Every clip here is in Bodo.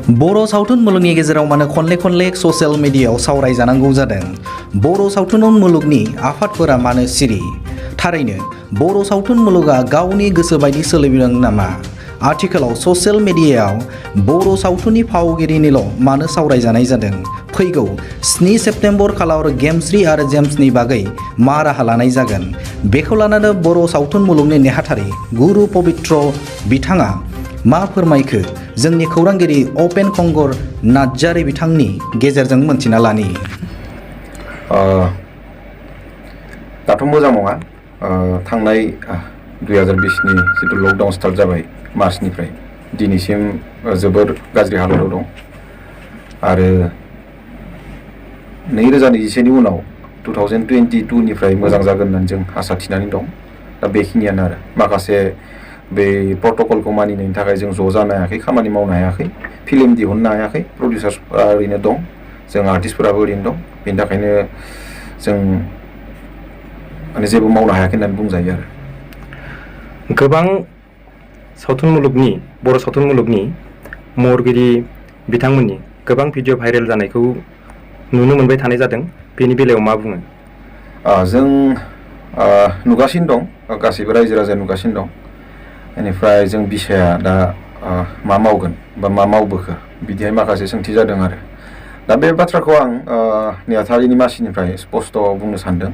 बर' सावथुन मुलुगनि गेजेराव मानो खनले ससियेल मिडियायाव सावरायजानांगौ जादों? बर' सावथुन मुलुगनि आफादफोरा मानो सिरि? थारैनो बर' सावथुन मुलुगा गावनि गोसो बायदि सोलिदों नामा? आथिखालाव ससियेल मिडियायाव बर' सावथुननि फावगिरिनिल' मानो सावरायजानाय जादों? फैगौ 7 सेप्तेम्बर खालार गेमस्रि आरो जेम्सनि बागै मा राहा लानाय जागोन? बेखौ लानानै बर' सावथुन मुलुगनि नेहाथारि गुरु पबित्र बिथाङा मा फोरमायखो? जोंनि खौरांगिरि अपेन कंगर नार्जारी बिथांनि गेजेरजों मोनथिना लानि। दाथ' मोजां नङा। थांनाय 2020नि जितु लकडाउन स्टार्ट जाबाय मार्चनिफ्राय दिनैसिम जोबोर गाज्रि हालोदाव दं आरो 2021नि उनाव 2022निफ्राय मोजां जागोन होननानै जों आसा थिनानै दं। दा बेखिनियानो आरो माखासे बे प्रट'कलखौ मानिनायनि थाखाय जों ज' जानो हायाखै, खामानि मावनो हायाखै, फिल्म दिहुननो हायाखै, प्रडिउसार्सफोरा ओरैनो दं, जों आर्टिस्टफोराबो ओरैनो दं। बेनि थाखायनो जों माने जेबो मावनो हायाखै होननानै बुंजायो आरो। गोबां सावथुन मुलुगनि बर' सावथुन मुलुगनि महरगिरि बिथांमोननि गोबां भिडिअ भाइरेल जानायखौ नुनो मोनबाय थानाय जादों। बेनि बेलायाव मा बुङो? जों नुगासिनो दं, गासैबो रायजो राजाया नुगासिनो दं। बेनिफ्राय जों बिसाया दा मा मावगोन बा मा मावबोखो बिदिहाय माखासे सोंथि जादों आरो। दा बे बाथ्राखौ आं नेहाथारिनि मासिनिफ्राय स्पस्ट' बुंनो सानदों।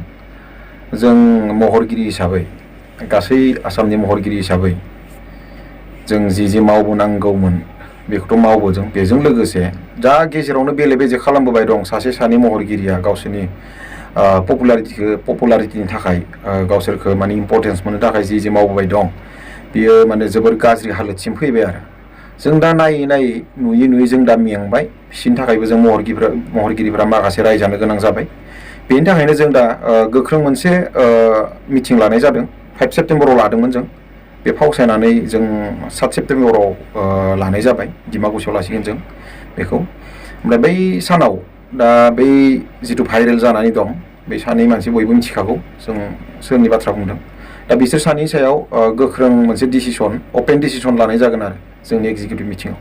जों महरगिरि हिसाबै, गासै आसामनि महरगिरि हिसाबै जों जि मावबोनांगौमोन बेखौथ' मावबोदों। बेजों लोगोसे दा गेजेरावनो बेले बेजे खालामबोबाय दं सासे सानै महरगिरिया गावसोरनि पपुलारिटिनि थाखाय, गावसोरखौ माने इम्परटेन्स मोननो थाखाय जि मावबोबाय दं बियो माने जोबोर गाज्रि हालोदसिम फैबाय आरो। जों दा नायै नुयै जों दा मेंबाय। बिसिनि थाखायबो जों महरगिरिफोरा माखासे रायजानो गोनां जाबाय। बेनि थाखायनो जों दा गोख्रों मोनसे मिटिं लानाय जादों। 5 सेप्तेम्बराव लादोंमोन जों। बे फावसायनानै जों 7 सेप्तेम्बराव लानाय जाबाय। डिमाकुसियाव लासिगोन जों बेखौ। ओमफ्राय बै सानाव दा बै जिथु भाइरेल जानानै दं बे सानै मानसि बयबो मिथिखागौ जों सोरनि बाथ्रा बुंदों। दा बिसोर सानैनि सायाव गोख्रों मोनसे डिसिसन, अपेन डिसिसन लानाय जागोन आरो जोंनि एग्जिकिउटिभ मिटिङाव।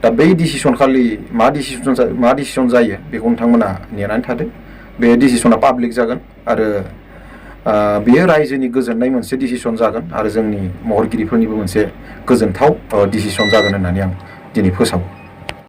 दा बै डिसिसन खालि मा डिसिसन जायो बेखौ नोंथांमोना नेनानै थादो। बे डिसिसना पाब्लिक जागोन आरो बेयो रायजोनि गोजोननाय मोनसे डिसिसन जागोन आरो जोंनि महरगिरिफोरनिबो मोनसे गोजोनथाव डिसिसन जागोन होननानै आं दिनै फोसावो।